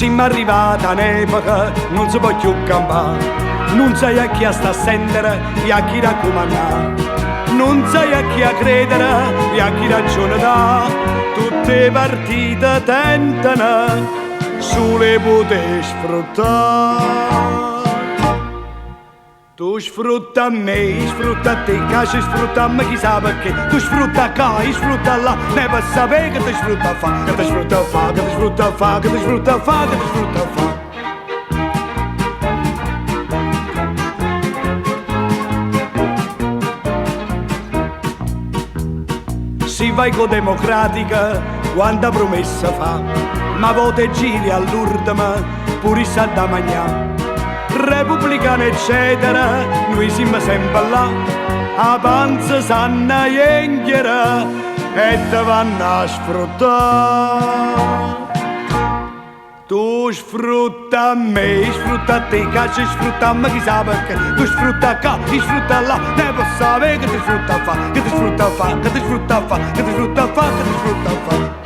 Simm' arrivat' a n'epoca nun se po' cchiù campà, nun sai a chi 'a sta a sentere e a chi raccumannà, nun sai a chi 'a credere e a chi ragione dà, tutt' 'e partite tentano sulo 'e putè sfruttà. Tu sfrutta a me, io sfrutto a te, ca ci sfruttammo chissà perché. Tu sfrutta qua, io sfrutta là, ne per sapere che ti sfrutta a fa, che ti sfrutta a fa, che ti sfrutta a fa, che ti sfrutta a fa, che ti sfrutta a fa. Si vai co democratica, quanta promessa fa, ma vota e giri all'urdema, pure essa adda magnà. Repubblicane eccetera, nuje simm' sempe là, 'a panza s'hanna jenchere e te vanno a sfruttà. Tu sfrutta a me, io sfrutto a te, ca ce sfruttammo chissà perché. Tu sfrutta qua, io sfrutta là, ne posso sapè che ti sfrutta a fa, che ti sfrutta a fa, che ti sfrutta a fa, che ti sfrutta a fa, che ti sfrutta a fa.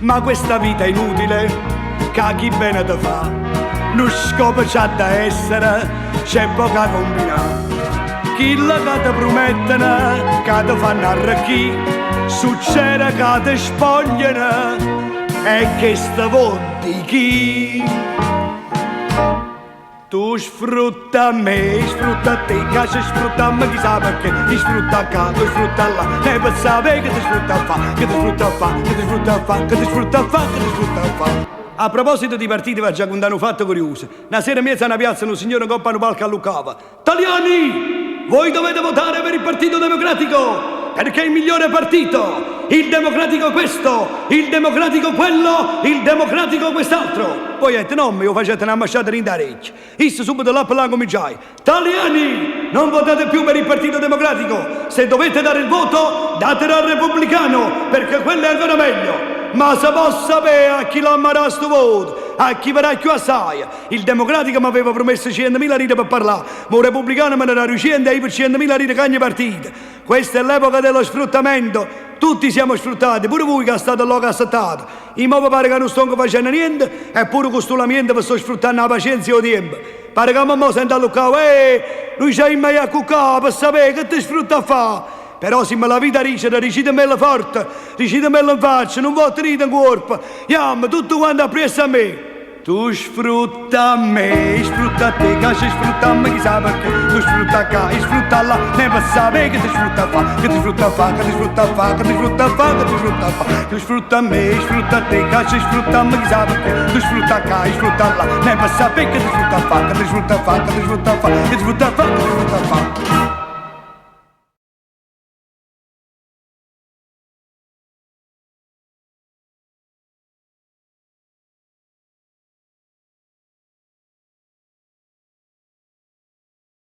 Ma questa vita è inutile, ca chi bene te fa, nu scopo c'ha da essere, c'è poco 'a combinà. Chille ca te prumetteno ca te fanno arricchì, succede ca te spogliano e chesto vò di' chi. Tu sfrutta a me, io sfrutto a te, ca ce sfruttammo chissà perché, io sfrutta qua, tu sfrutta là, e per sapè che ti sfrutta a fa, che ti sfrutta a fa, che ti sfrutta a fa, che ti sfrutta a fa, che ti sfrutta a fa. A proposito di partiti v'aggia cuntà nu fatto curioso. Na sera 'mmiez a na piazza nu signore 'ncopp a nu palco alluccava, Taliani! Voi dovete votare per il Partito Democratico! Perché è il migliore partito! Il democratico questo, il democratico quello, il democratico quest'altro! Poi jette n'ommo e 'o facette na mmasciata dint' 'a recchia. Isso subito là pe là 'ncominciaje, Taliani! Non votate più per il Partito Democratico! Se dovete dare il voto, datelo al Repubblicano, perché quello è ancora meglio! Ma se po' sapè a chi l'amma dà stu voto? A chi ve dà cchiù assaje? Il Democratico m'aveva prumesso cientemila lire pe parlà, ma 'o Repubblicano me ne dà duiciento e io pe cientemila lire cagno partito. Questa è l'epoca dello sfruttamento, tutti siamo sfruttati, pure vui ca state lloco assettate. I' mo ve pare ca nun stongo facenno niente, eppure cu stu lamiento ve sto sfruttanno 'a pacienza e 'o tiempo. Pare ca mo mo sento alluccà, Uè, nuje ce aimma i' a cuccà pe sapè che te sfrutta a fà. Però si me l'avita dicere, dicitemmello forte, dicitemmello 'nfaccia, nun v'o tenite 'ncuorpo. Jammo, tutte quante appriesso a me. Tu sfrutta a me, io sfrutto a te, ca ce sfruttammo chissà perché. Tu sfrutta qua, io sfrutta là, ne per sapè che ti sfrutta a fa, che ti sfrutta a fa, che ti sfrutta a fa, che ti sfrutta a fa, che ti sfrutta a fa. Tu sfrutta a me, io sfrutto a te, ca ce sfruttammo chissà perché. Tu sfrutta qua, io sfrutta là, ne per sapè che ti sfrutta a fa, che ti sfrutta a fa, che ti sfrutta a fa, che ti sfrutta a fa, che ti sfrutta a fa.